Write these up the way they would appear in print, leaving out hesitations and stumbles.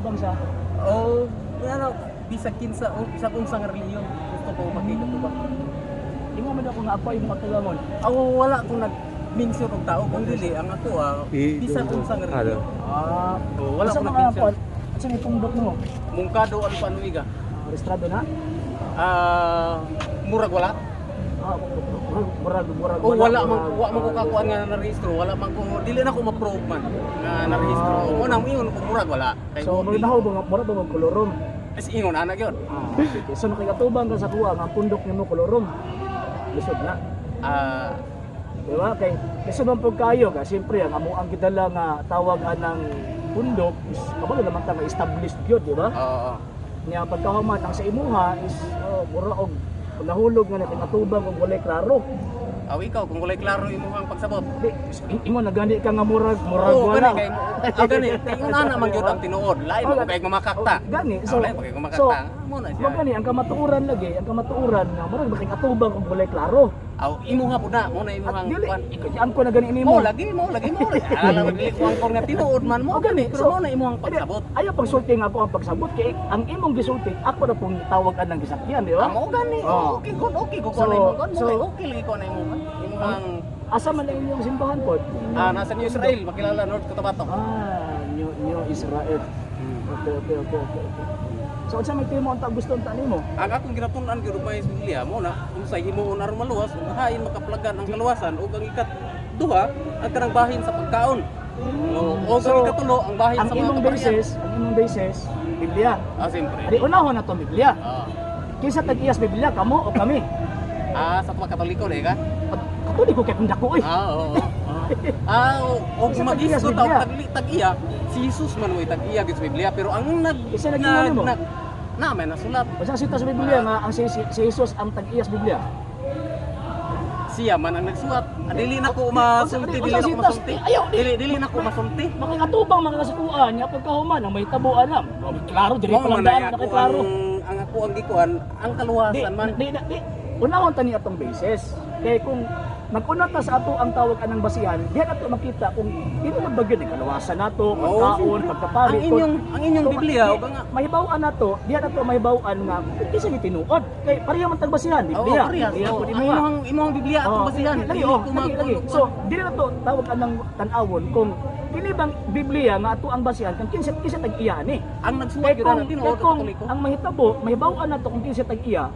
makig-atubang sa O ano, bisag kinsa o bisag unsa nga relihiyon gusto ko makikatubang. Ingon man ako nga ako imong atubangon. Aw, wala ko nag-mention og tao kung dili ang ako bisag unsa nga relihiyon. Ah, Oh, wala unsa ko mga nag-mention. kuan? Unsa may pundok mo? Mungkado Alpha Omega. Registrado na? Ah, murag wala. Ah, murag murag murag O wala man, wa man ko kakuan nga narehistro, wala man ko, dili na ko ma-prove man nga narehistro. Mo nang ingon ko murag wala. Kay So murag na ba murag ba mag kolorom? As ingon ana gyud. Ah, okay. So nakikatubang ka sa kuha nga ang pundok nimo kolorom. Lisod na. Ah, Di ba? Kay lisod man pud kayo ka siyempre ang amo ang gidala nga tawag anang pundok is kabalo naman ta nga established gyud, di ba? Oo. Nya pagkahuman ang sa imuha is oh, mura og nahulog nga nakikatubang og walay klaro. Aw, ikaw kung walay klaro imong pagsabot. Di, ingon na gani ka nga murag murag Oo, wala. gani kay ah, gani kay ingon ana man gyud ang tinuod. Lain mo kay gumakakta. Oh, gani. So, So, lain mo kay gumakakta. so, Mo na siya. Mo gani ang kamatuoran lagi, ang kamatuoran nga murag makikatubang og walay klaro. Aw, imuha pud na, mo na At imuhang dili, kuan. ang ko na gani nimo. Mo lagi, mo lagi, mo lagi. Alam mo dili ko ang nga tinuod man mo Oh, gani. gani. Pero So, mo na imuhang pagsabot. Ayaw pagsulti nga ako ang pagsabot kay ang imong gisulti ako na pong tawag anang gisakyan, di ba? Ah, mo gani. Oh. Okay good, okay ko So, na imong kuan. Mo so- kay okay lagi ko na imong kuan. Imuhang Asa man ang inyong simbahan pod? Ah, nasa New Israel, makilala North Cotabato. Ah, New Israel. Okay. So unsa may timo ang gusto unta nimo? Ang akong ginatun-an gyud may sa Biblia mo na unsay himuon aron maluwas ug hain makaplagan ang kaluwasan ug ang ikat duha ang kanang bahin sa pagkaon. O og So, ang ikatulo ang bahin Ang sa mga imong kabaryan. basis, ang imong basis, Biblia. Ah, siyempre. Adi unahon na to Biblia. Ah, Kinsa tag-iyas Biblia kamo o kami? ah, sa mga Katoliko na ka? Katoliko kay kung dako oy. Ah, oo. Ah, o Isa mag-isgot tag-iya sa og tag-iya, si Jesus man mo'y tag-iya gyud sa Biblia, pero ang nag Isa lagi mo nimo. na may nasulat Unsa sita sa Biblia nga ang si Jesus ang tag-iyas Biblia? Siya man ang nagsuwat. Ah, dili na ko masulti, dili na ko masulti. Ayaw, di. Dili dili na ko masulti. Makikatubang makakasatuan niya pagkahuman ang may tabuan na. Klaro diri Mao pa lang man daan ay na ako klaro. ang ako ang gikuan ang Di, kaluwasan man. di, di, di. Unahon ta ni atong basis. Kay kung mag-una ta sa ato ang tawag anang basihan, diyan ato makita kung tinuod ba gyud ang kaluwasan nato, pagkaon, siyempre. pagkapari. Ang inyong Biblia ug ang Mahibaw-an nato, diyan ato mahibaw-an nga kinsa ni tinuod. Kay pareha man tag basihan, Oo, Biblia. parehas. Biblia Oo, pud ang imuha. imong Biblia atong Oo, basihan. Lagi, Dili oh, ko lagi, lagi. So, dili na to tawag anang tan-awon kung kini bang Biblia nga ato ang basihan kung kinsa kinsa tag-iya ni. Ang nagsuwat Kay gyud kung, ang tinuod kay kung Katoliko. ang mahitabo, mahibaw-an nato kung kinsa tag-iya.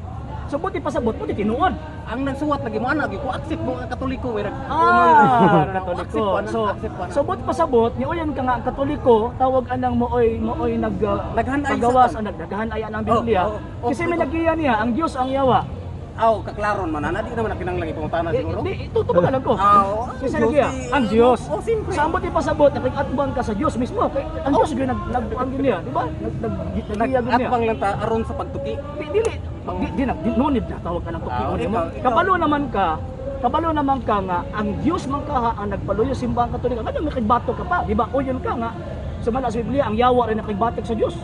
So buti pasabot, buti tinuod. Ang nagsuwat lagi mo ana gyud ko accept mo ang Katoliko we nag Ah, Accept Katoliko. ko ana, So, accept ko ana. so buti pasabot, ni uyan ka nga ang Katoliko, tawag anang mooy nag Naghanay sa paggawas kan. ang naghanay ang Biblia. Oh. Kasi may nagiya niya ang Dios ang yawa. Aw, kaklaron man ana di naman na kinahanglan ipangutana Eh, siguro. di, ito to lang ko. Ah, oo. Kasi Diyos, nagiya, di- ang Dios. Oh, siyempre. Sa ambot ipasabot, nakikatbang ka sa Dios mismo. Kay ang Dios gyud nag nag ang niya, di ba? Nag nag nagiya gyud niya. Nag-atbang lang ta aron sa pagtuki. Di dili di di, di, no need na tawag ka ng tuki. Ah, mo. ikaw. Kabalo naman ka nga ang Dios man kaha ang nagpaluyo simbang Katoliko. Ngano makigbato ka pa, di ba? O yun ka nga. Sumala sa Biblia, ang yawa rin nakigbatik sa Dios.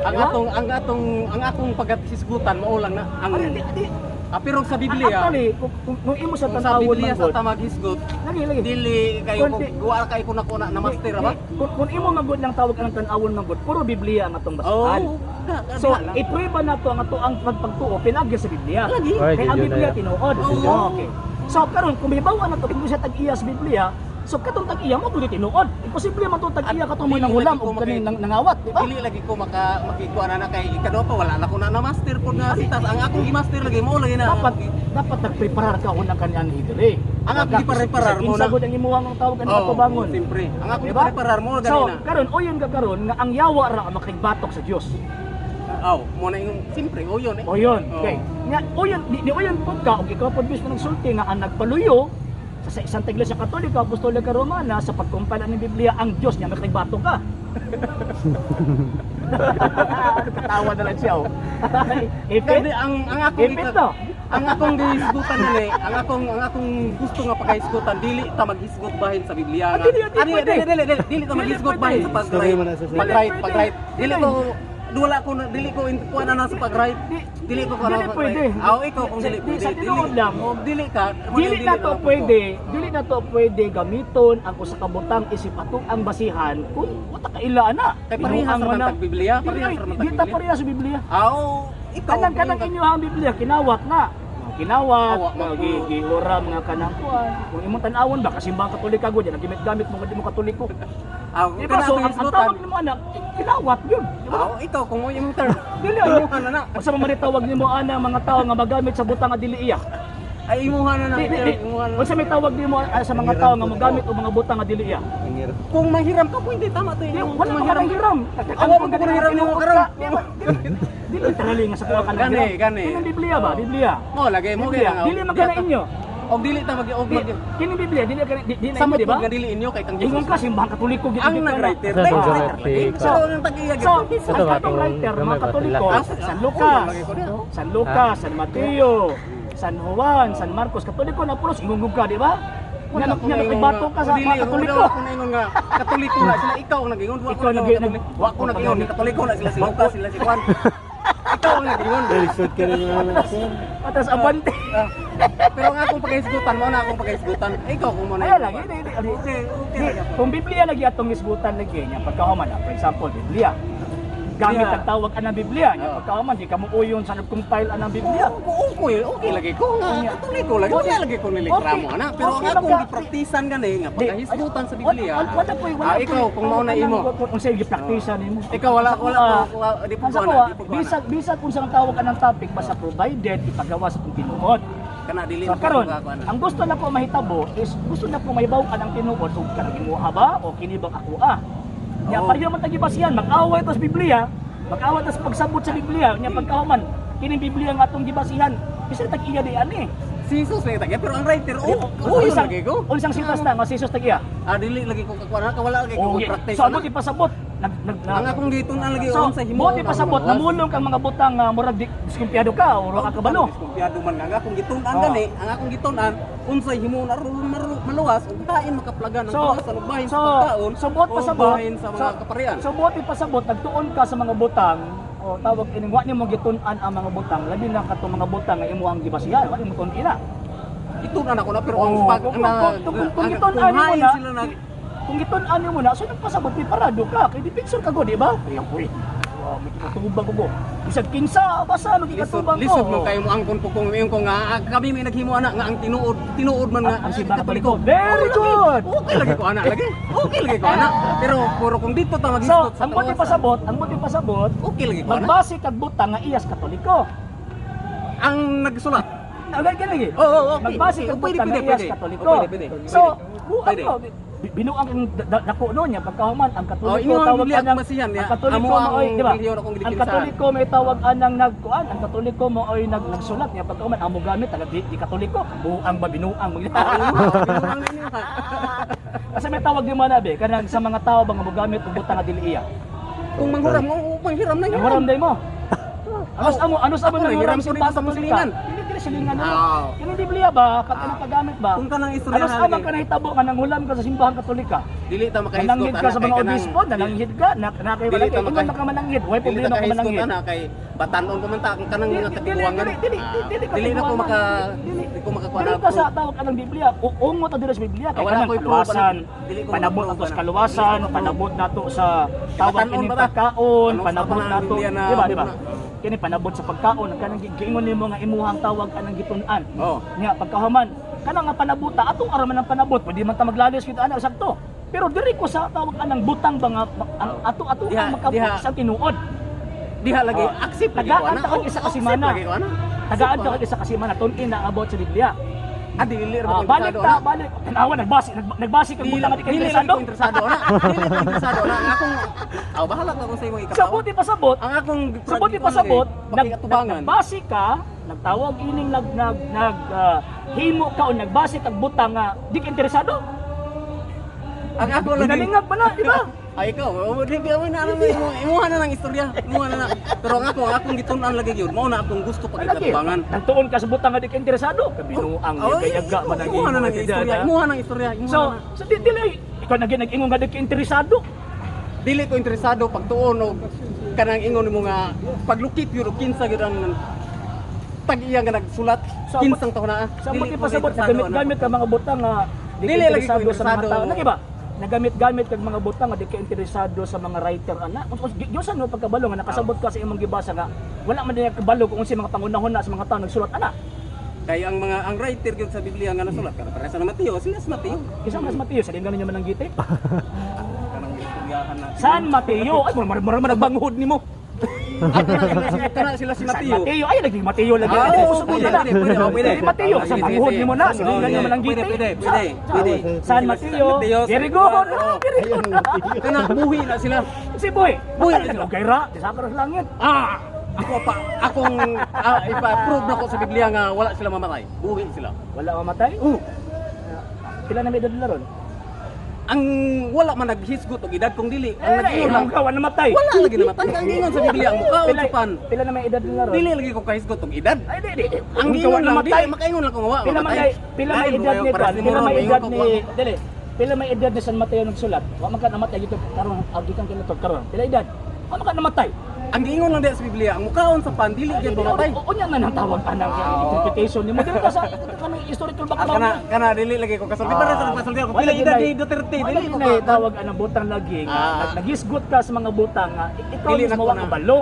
Ang Diba? atong ang atong ang akong pagkahisgutan mao lang na ang Ay, di, di, ah, pero sa Biblia, Actually, kung imo sa kung sa tanawon Biblia man sa gud, tamaghisgot, lagi lagi. dili kayo Kung kung guwa kayo ko na na master ba? Kung imo man gud ng tawag ang tan-awon man gud, puro Biblia ang atong basihan. Oh, So, iprueba na to ang ato ang pagpagtuo pinagi sa Biblia. Lagi. Ay, Kay ang di yun Biblia na. tinuod. Oo. Okay. So karon kung mibaw na to kung siya tag-iya sa Biblia, so katong tag-iya mo pud tinuod. Imposible man tong tag-iya katong mo Dili nang hulam lagi ko og kaning nang nangawat, di ba? Dili lagi ko maka makikuha na na kay ikaduha pa wala na ko na na master pud nga sitas. Ang akong gi-master lagi mo lagi na. Dapat dapat nagpreparar ka unang kaniyang hidre. Ang akong gipareparar mo na. na. Kinsa gud ang imuhang ang tawag kanang Oh, katubangon. siyempre. Ang akong Diba? gipareparar mo So, gani na. karon uyon ka karon nga ang yawa ra ang makigbatok sa Dios. Aw, mo na yung siyempre o yun eh. O yun. Oo. Okay. Nga uyon di uyon pud ka og ikaw pud mismo nagsulti nga ang nagpaluyo sa Santa Iglesia Katolika, Apostolika Romana sa pagkumpala ng Biblia ang Dios niya makigbato ka. Katawa na lang siya. Oh. Ipit? Kasi ang akong Ipit to. Ang akong gihisgutan nili, ang akong gusto nga pagkahisgutan dili ta maghisgot bahin sa Biblia Ah, nga. dili, dili, Ah, dili pwede. dili dili dili, dili ta Dili, maghisgot pwede. bahin sa pag Story right. mo na sa Pag right, Dili, pag right. pwede. Dili ko Wala ko na dili ko kuan na sa pag-write. Dili ko kuan Dili na sa pwede. pag-write. Aw, ikaw kung dili pwede. Sa tinuod lang. Og dili ka, Dili na to ako. pwede, dili na to pwede gamiton ang usa ka butang isip atong ang basihan kung wala ka ila ana. Kay parehas Binuang ra mo man na. tag Biblia, Dili, parehas ra man tag Di ta Biblia. parehas sa Biblia. Aw, ikaw Kanang kanang inyo ang Biblia kinawat na. Kinawat, Awa, man gi ko. giura mga kanang kuan. Kung imong tan-awon ba kasi simbang Katoliko gud yan gamit-gamit mo di mo Katoliko. Aw, Di ba? So ang tawag nimo anak, kinawat yun. Di ba? Aw, ikaw kung mo imong term. Dili ano. Imuha na na. Unsa man man tawag nimo ana mga tao nga magamit sa butang nga dili iya? Ay, imuha na na. Di, di, di. Imuha na. Unsa may tawag nimo sa mga tao nga magamit og mga butang nga dili iya? Kung mahiram ka pwede, tama to. Di, Kung wala pa mahiram ka hiram. Awa mo ko hiram nimo karon. Di literally nga sa kuha ka ng Gani, hiram. gani. Kining Biblia ba? Biblia. Mo lagay mo Biblia. kay Dili man kana inyo. Og dili ta mag og Di, mag kining Biblia dili ka di, di na Samot inyo, di ba? nga dili inyo kay kang Ingon Jesus. ka simbahang Katoliko gyud Ang gyud ka na. nag-writer, Sa writer Geometric. lagi. So, So, ang tag-iya So, gyud. ang ba katong itong writer, mga gamay ba? Katoliko, Lakas. San Lucas, Oo, lagi ko San Lucas, San Mateo, San Juan, San Marcos, Katoliko na pulos, ingungog ka, di ba? Nga Wala ko nga naingon nakibato ka sa dili, mga Katoliko. Wala ko naingon nga Katoliko na sila, ikaw ang nag-ingon. Wa ko Ikaw naingon nag- wa ko nag-ingon ni Katoliko na sila si Lucas, sila si Juan. Ikaw ang nag-ingon. Lisod ka rin naman, sir. Atas abante. Ah, pero ang akong pagkahisgutan mo na akong pagkahisgutan. Ikaw kung mo na. Ay lang, hindi, hindi. Okay, okay. Di, lagi ako. kung Biblia lagi atong isgutan lagi niya pagkahuman, for example, Biblia. Gamit Yeah. ang tawag anang Biblia, niya Oo. pagkahuman di ka mo uyon sa nag-compile anang Biblia. Oo, okay, okay lagi ko nga Katoliko lagi. Wala lagi ko nireklamo Okay. ana, pero ang Okay, akong gipraktisan gani nga Di, pagkahisgutan sa Biblia. Wala po, wala Ah, ikaw kung mao na imo. Kung sa'yo gipraktisa nimo. Ikaw wala wala ko di po Ang sa ko kuha, ana, di po ko ana. bisag kung saan tawag anang topic basta provided ipagawa sa itong tinuod. Kana dili So na po karon, ko ana. ang gusto na ko mahitabo is gusto na ko mahibaw-an ang tinuod ug kanang imuha ba o kini bang ako ah. Nya Oo. pareho man tagibasihan, mag-away tas Biblia, mag-away tas pagsabot sa Biblia, nya pagkahuman kining Biblia nga atong gibasihan, bisan tag iya di ani. Si Jesus na tagya, pero ang writer oh, Oh, oh, isang lagi ko. unsang sitas na nga si Jesus tag iya. Ah, dili lagi ko kakuha na, wala lagi ko Okay. practice. So ana. abot ipasabot nag nag Ang akong gitun-an lagi So, on sa himo. buot ipasabot namulong kang mga butang nga murag diskumpiyado ka o ra ka kabalo. Diskumpiyado man nga ang akong gitun-an Oh. gani, ang akong gitun-an unsay himo na aron maluwas ug hain makaplagan ang So, kaluwasan ug bahin so, sa pagkaon. so buot ug pasabot, bahin sa mga kaparian. So buot ipasabot nagtuon ka sa mga butang o tawag ining wa nimo gitun-an ang mga butang labi na katong mga butang nga imo ang gibasihan, wa nimo tun-ina. Itun-an ako na pero ang Oo, pag kung gitun-an nimo hain na, sila nag kung gitun-an nimo na, so nagpasabot di parado ka, kay dipensor ka go, di ba? Kaya ko eh. Wow, may katubang ko go. Bisag kinsa basta lisod, magikatubang ko. lisod man kayo mo angkon po kung ingon ko nga ah, kami may naghimo ana nga ang tinuod tinuod man nga Ang simbang Katoliko. Very good. Okay lagi ko ana lagi. Okay lagi ko ana. Pero puro kung dito ta So, maghisgot sa ang buti kaluwasan, pasabot, ang buti pasabot, okay lagi ko ana. magbase kag butang nga iyas Katoliko. Ang nagsulat. Agad ka lagi. Oo, oo, okay. Magbase Okay, kag pwede, butang pwede, nga iyas pwede. Katoliko. Oh, pwede, pwede. So, Pwede. ano, binuang ang dako no niya pagkahuman ang Oh, Katoliko imo ang tawag Biblia anang akong basihan niya. ang Katoliko Amo ang maoy, di ba? relihiyon akong Ang gidipinsahan. Katoliko may tawag anang nagkuan, ang Katoliko mo ay nag nagsulat niya pagkahuman amo gamit taga di Katoliko, buang ba binuang Binuang ninyo, ha? Kasi may tawag di man abi kanang sa mga tao bang mogamit og butang nga dili iya. Kung manghuram mo, manghiram na Nanghuram day mo. Anos amo, anos amo Ako, nanghuram nanghiram ko sa dito sa Katolika. Musliman. Dili dili silingan mo. Ah. Kini Biblia ba pag anong paggamit ba? Kung kanang istorya Anos na amang lagi. ka nahitabo nga nanghulam ka sa simbahang Katolika. Dili ta makahisgot Mananghid ka ana sa kay mga kanang- obispo, nananghid ka, na na kay Dili wala ta kay ingon maka- na ka mananghid, way Dili ta problema ka kahisgot mananghid. ana kay batanon pa man ta ang kanang Dili mga dili katiguangan. dili dili Ah, dili ka dili na ko tiguangan. maka Dili. dili ko makakuha Dili na ka sa proof. tawag anang Biblia. Ungot na diri sa Biblia kay Ah, wala kanang ko'y proof, kaluwasan. ano. Dili ko Panabot makaproof, nato sa ano. kaluwasan, Dili ko makaproof. panabot nato sa tawag Batanon ining ba ta? pagkaon, Ano sa panabot panang nato, Biblia na di ba, di ba? na? Kini panabot sa pagkaon, kanang giingon nimo nga imuhang tawag anang gitun-an. Oh. Nya pagkahuman, kanang nga panabuta atong araman ng panabot, pwede man ta maglalis kita ana sakto. Pero diri ko sa tawag anang butang ba nga ang ato ato Diha- ang makabot diha. sa tinuod. Diha lagi Oh. accept lagi ko Tagaan ana. ta kag isa ka Accept semana. lagi ko ana. Tagaan ta kag isa ka semana tun-in na about sa Biblia. Ah, dili ra Ah, ko balik interesado ta, ana. balik. Tanawa nagbasi, nagbasi kag Dili butang nga di ka dili lagi interesado. ko interesado ana. Dili ko interesado ana. Ang akong aw bahala ka kung sa imong Sa ikapaw. buti pasabot, Ang akong sa buti pasabot, tubangan. nagbasi ka, nagtawag ining nag nag nag ah, himo ka o nagbasi kag butang nga di ka interesado. Ang ako lagi. Ginalingag ba na, di ba? Ay ikaw, oh, di ba mo na ano imo imuha na lang istorya, imuha na na. Pero ang akong gitun-an lagi gyud, mao na akong gusto Lagi, pagkatubangan. nagtuon ka sa butang nga di ka interesado. Kabinuang, Oh, gayaga man ang imuha na imo, lang istorya, imuha na istorya, imuha So, na. so di dili ikaw nag nag-ingon nga di ka interesado. Dili ko interesado pagtuon og kanang ingon nimo nga paglukip yun og kinsa gyud ang tag-iya nga nagsulat, So, kinsang taon na. Sa mo Dili ko pasabot interesado, nagamit ana. gamit ka mga butang nga di ka Dili lagi ko interesado sa mga interesado. tao. Lagi ba? Nagamit-gamit kag mga butang nga di ka interesado sa mga writer ana. Diyosa no pagkabalo nga nakasabot ka sa imong gibasa nga wala man din kabalo kung unsay mga pangunahon na sa mga tao nagsulat ana. Kay ang mga ang writer gyud sa Biblia nga nasulat kana para sa Mateo, sila si Mateo. Kinsa man si Mateo sa dingan ninyo man ang gite. Kanang istoryahan natin. San Mateo, ay mura mura man nagbanghod nimo. Ah, kana sila si San Mateo. Mateo, ay lagi Mateo lagi. Ah, Ay, oo, pasabot pwede, na. pwede, pwede, oh, pwede. Di Mateo, Ah, sa sige, banghod sige. nimo na, sa Oo, dingan sige. man ang Pwede, gite. pwede, pwede, pwede. San Sila si Mateo, very San Juan, good. oo. Ah, very good. Kana buhi na sila. Si Boy, Boy, matay na kay ra, di sa karos langit. Ah, ako pa akong ipa-prove na ko sa Biblia nga wala sila mamatay. Buhi sila. Wala mamatay? Oh, Pila na may edad nila ron? Ang wala man naghisgot og edad kung dili, ang Eh, nag-ingon lang ka, wala namatay. wala lagi namatay. Ang ingon sa Biblia ang mukha Pila, sa pan. pila na may edad nila ron? Dili lagi ko kahisgot og edad. Ay, di, di. Ang Kung ka ingon wala lang namatay. dili makaingon lang kung wa Pila man mamatay. ay, pila may Lain edad mo ni kayo, para Kwan, si pila Moron, may maingon edad ko ni, wa- dili, pila may edad ni San Mateo nagsulat. Wa man ka namatay dito karon, gikan kay to karon. Pila edad? Wa man ka namatay. Ang giingon lang diya sa Biblia, ang mukaon sa pan dili gyud mamatay. Unya man ang tawag anang interpretation nimo. Dili ka sa kanang historical Ah, background. kana kana dili lagi ko kasulti para sa kasulti ako. Pila edad ni Duterte Wala dili ko na ka. tawag anang butang lagi nga nagisgot ka sa mga butang nga ikaw Dili na mismo ko wa na. kabalo.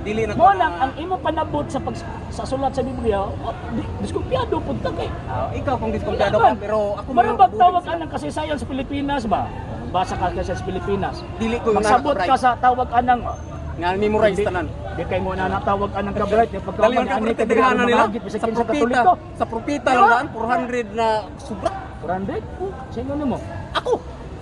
Dili na ko. Mo lang ang imong panabot sa pag sa sulat sa Biblia, oh, diskumpiyado pud ka kay. Ah, ikaw kung diskumpiyado ka pero ako Mara man bag tawag anang kasaysayan sa Pilipinas ba? Basa ka kasi sa Pilipinas. Dili ko yung Magsabot ka sa tawag anang nga memorize tanan. Di kay mo na natawag anang kabright pagka Dali man ang ani kabright daghanan nila bisag sa kinsa propeta. Katoliko. Sa propeta Diba? lang daan 400 na sobra. 400? Oh, sino nimo? Ako,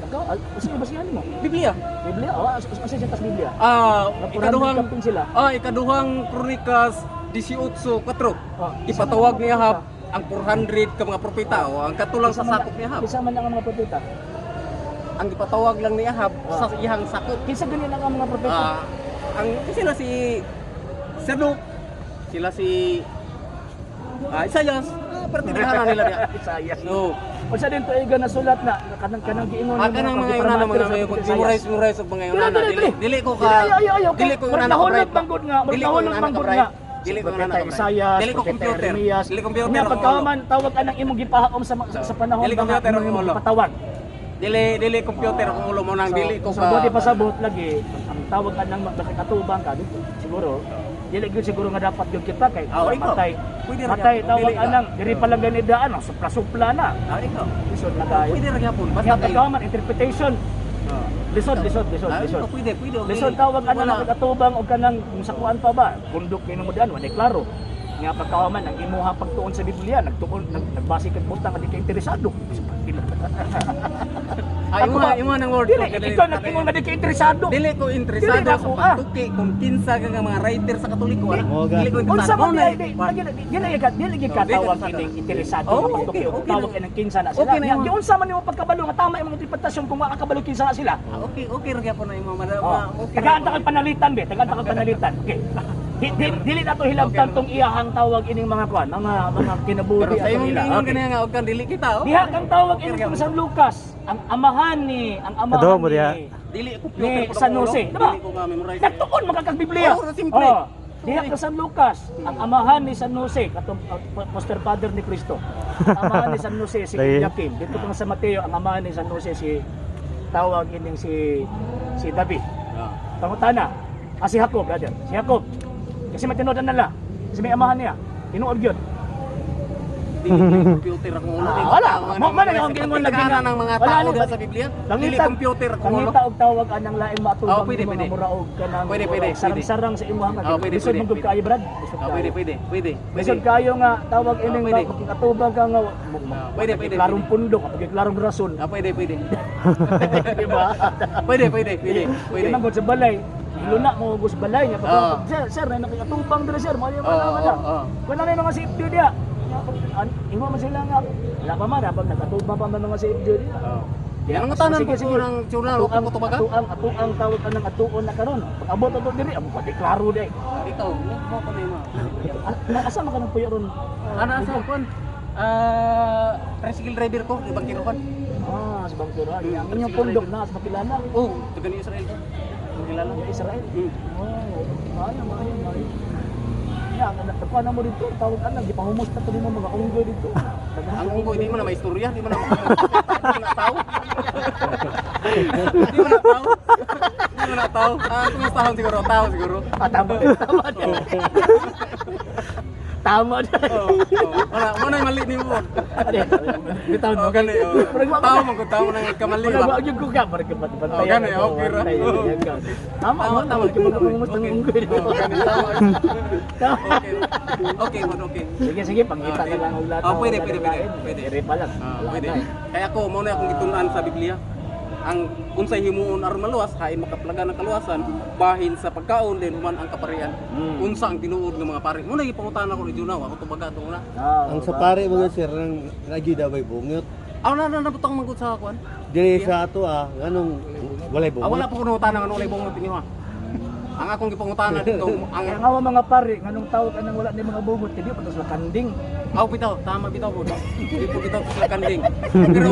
Ikaw, sino ba siya nimo? Biblia. Biblia? Oh, asa siya tas Biblia? Ah, Nga 400 ikaduhang kapin sila. Ikaduhang Kronikas 18:4. Oh, Ipatawag ni Ahab ang 400 ka mga propeta o ang katulang sa Kinsa man sakop ni Ahab. Kinsa man ang mga propeta? Ang ipatawag lang ni Ahab sa iyang sakop. Kinsa gani lang ang mga propeta? Ah, ang sila si Sadok, sila si Isaias, partidahana nila diya. Isaias. No. Unsa din tuiga na sulat na kanang giingon Ah, kanang mga yun na mga may memorize memorize og mga yun na. Dili dili ko ka Dili, ayo, ayo, dili ko murag yun na nahulog man gud nga, murag Dili ko nahulog yun man na gud nga. Dili ko yun Propeta na Isaias, Dili ko Propeta computer. Jeremias. Dili computer. Nya ang pagkaman tawag anang imong gipahaom sa panahon Dili ba nga computer ang imong ulo. gipatawag. Dili dili computer akong ulo mo nang dili ko So ka. buti pasabot lagi ang tawag anang makikatubang ka dito siguro dili gyud siguro nga dapat gyud kita kay Ah, ikaw. matay. Pwede ra Matay gyapon. tawag Dili ka. anang diri pa lang ganidaan ang supla-supla na. Ah, ikaw. Lisod na kayo. Pwede ra gyapon basta Nya kay pagkaman interpretation lisod lisod lisod Ah, lisod. ikaw, pwede pwede. Lisod tawag anang Wala. makikatubang og kanang kung sa kuan pa ba bundok kay nimo daan wala klaro. Nga pagkaman ang imuha pagtuon sa Biblia nagtuon nagbase kag butang nga di ka interesado. Ah, Ako ba? imo nang word. Dili ikaw nag-ingon nga di ka interesado. Dili ko Dili interesado na sa ako, ah. pagtuki kung kinsa ka nga mga writer sa Katoliko. Ano? Mo ga. Dili ko Unsa interesado. man Mo na- di di dili ka dili gyud ka Oh, dili tawag ka ining interesado Oh, nga pagtuki okay, og okay tawag na. ining kinsa na sila. Okay na Nya, yun. Giunsa man nimo pagkabalo nga tama imong interpretasyon kung wa ka kabalo kinsa na sila. Ah, okay, okay ra gyapon na imo madam. Oh. Okay. Tagaan ta kag panalitan be, tagaan ta kag panalitan. Okay. Dili na to hilabtan tong iyahang tawag ining mga kuan, mga kinabuhi Pero sa ato imong nila. giingon Okay. kaniya nga og kan dili kita oh. Diha kang tawag ining tong San Lucas, ang amahan Ato mo diha. ni Dili ko ni computer San Jose, di ba? Dili ko nga memorize. Nagtuon makakag Biblia. Oo, simple. Oh, diha ka San Lucas, ang amahan ni San Jose, katong foster father ni Kristo. Ang amahan ni San Jose si Dahil- Joaquin. Dito kang sa Mateo, ang amahan ni San Jose si tawag ining si si David. Pangutana, si Jacob, brother. Si Jacob. Kasi may tinuod na nala. Kasi may amahan niya. Tinuod yun. Dili ko computer akong ulo. Ah, wala. Mo man ang giingon lagi na nga. ng mga Wala tao ni- diha sa Biblia. Dili Pangita, computer akong ulo. pangita og tawag anang lain maatubang Oh, pwede, nimo nga pwede. muraog ka nang Pwede, pwede, muraog. Sarang-sarang sa imuha nga. Oh, pwede, Lisod pwede, man gud pwede. kaayo, Brad. Lisod Ah, kaayo. pwede, pwede, pwede. Pwede. Lisod kayo nga tawag ining Ah, pwede. makikatubang ka nga Ah, pwede, pwede, klarong pwede. pundo kapag klarong rason. Ah, pwede, pwede. Di ba? Pwede, pwede, pwede. Pwede. Di man gud sa balay. Luna mo gud sa balay nga pag Ah. sir, sir, na nakikatubang dire sir, mo Oo, wala wala. oo, oo. Wala na yung mga safety diya. Ingon man sila nga wala pa man habang nakatubang pa man mga safety diya. Oh. Yan ang utanan Sige, ko sige. ng tuna, ko ko tubaga. Atuang tawag ka ng atuon na karon. Pag abot ato diri, amo pa deklaro di. Ikaw, mo ko na imo. Asa man ka nang puyo ron? Ana sa kon? Ah, tricycle driver ko, ibang kinukan. Ah, sa Bangkura. Ang inyong pundok na sa makilala. Oh, taga ni Israel to. Kilala. Ang Israel. Oh, maayo, maayo, maayo. Ya, ang anak ko na mo dito, tawag ka na, gipahumos na to nimo mga unggoy dito. Ang unggoy di mo na may istorya, di mo na di mo na tao. Di mo na tao. Di mo na tao. Ah, kumusta siguro, tao siguro. Ah, tama din, tama din. Tama din. Oo. Wala, mo na mali nimo. Ano, bitaw Oh, no. gani. Oh. Tao man ko tao na kamali Wala ba. ba gyud ko ka para ka Oh, gani, okay ra. Tama, tama, tama. Kaya mga ang unggoy dito. Oh, gani, tama. Tama. Okay. Okay, man, okay. Sige, sige, pangita na lang og lahat. Oh, pwede, pwede, pwede. Pwede. Dire pa lang. Ah, Wala pwede. na eh. Kaya ako mo na akong gitun-an sa Biblia. Ang unsay himuon aron maluwas, hain makaplagan ang kaluwasan, bahin sa pagkaon din human ang kaparian. Unsa ang tinuod ng mga pari. Mo na gipangutana ko ni Junaw, ako tubaga to una. Ah, Ang sa pare mga sir nang lagi daw may bungot. Aw na na nabutang manggod sa kuan. Dili sa ato ah, nganong walay Ah, wala bungot. pa ko nangutana nga walay bungot inyo ha. Ang akong gipangutana dito ang Kaya nga mga pare, nganong tawag anang wala ni mga bungot, hindi pa to sila kanding. Aw bitaw, tama bitaw po. Di po bitaw sila kanding. Pero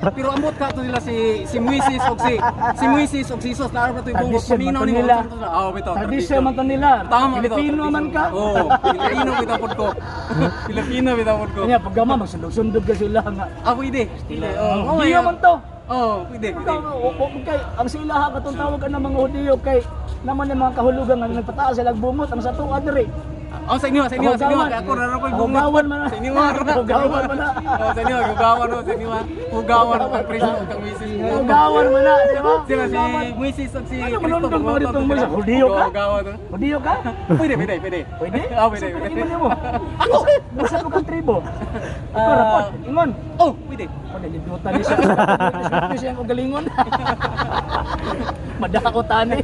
pero ambot ka to nila si si Moises og si si Moises og si Jesus na to yung bungot Tradisyon paminaw man to nimo nila. unsa to sila. Aw bitaw. Tradisyon man to nila. Tama bitaw. Pilipino man ka. Oo, Pilipino bitaw pod ko. Pilipino bitaw pod ko. Kanya pagkama magsundog-sundog ka sila nga. Ah, pwede. Pwede. Oo, Hudiyo man to. Oo, pwede, pwede. Kay ang sila ha katong tawag ka ng mga Hudiyo kay naman yung mga kahulugan nga nagpataas sila bungot ang sa tuwa diri. Oh, sa inyo, sa inyo, sa inyo. Kay ako ra ko'y bungot. Hugawan man na. Sa inyo ra. Hugawan man na. Oh, sa inyo, hugawan oh, sa inyo. Hugawan ang Kristo ug kang Moises. Hugawan man na, di ba? Sila si Moises ug si Ano, Kristo. manundog mo dito, Moises? Hudiyo ka? Hugawan. Hudiyo ka? Pwede, pwede, pwede. Pwede? Ah, pwede, Sa pwede. pinag-ingon mo. Ako! Musa ko kang tribo. Ikaw Ah. rapot, ingon. Oh, pwede. Ako nalibutan ni siya. Swerte siya ang ugalingon. Madako tani.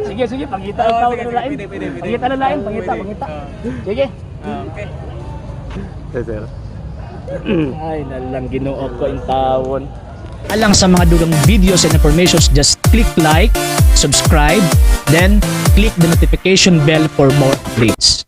Sige, sige, pangita ang Oh, tawag sige, na sige, lain. pwede, pwede, pwede. Pangita na lain, pangita, Pwede. pangita. Ah. Sige. Ah, okay. Sir. Ay, nalang Ginoo ko in tawon. Alang sa mga dugang videos and informations, just click like, subscribe, then click the notification bell for more updates.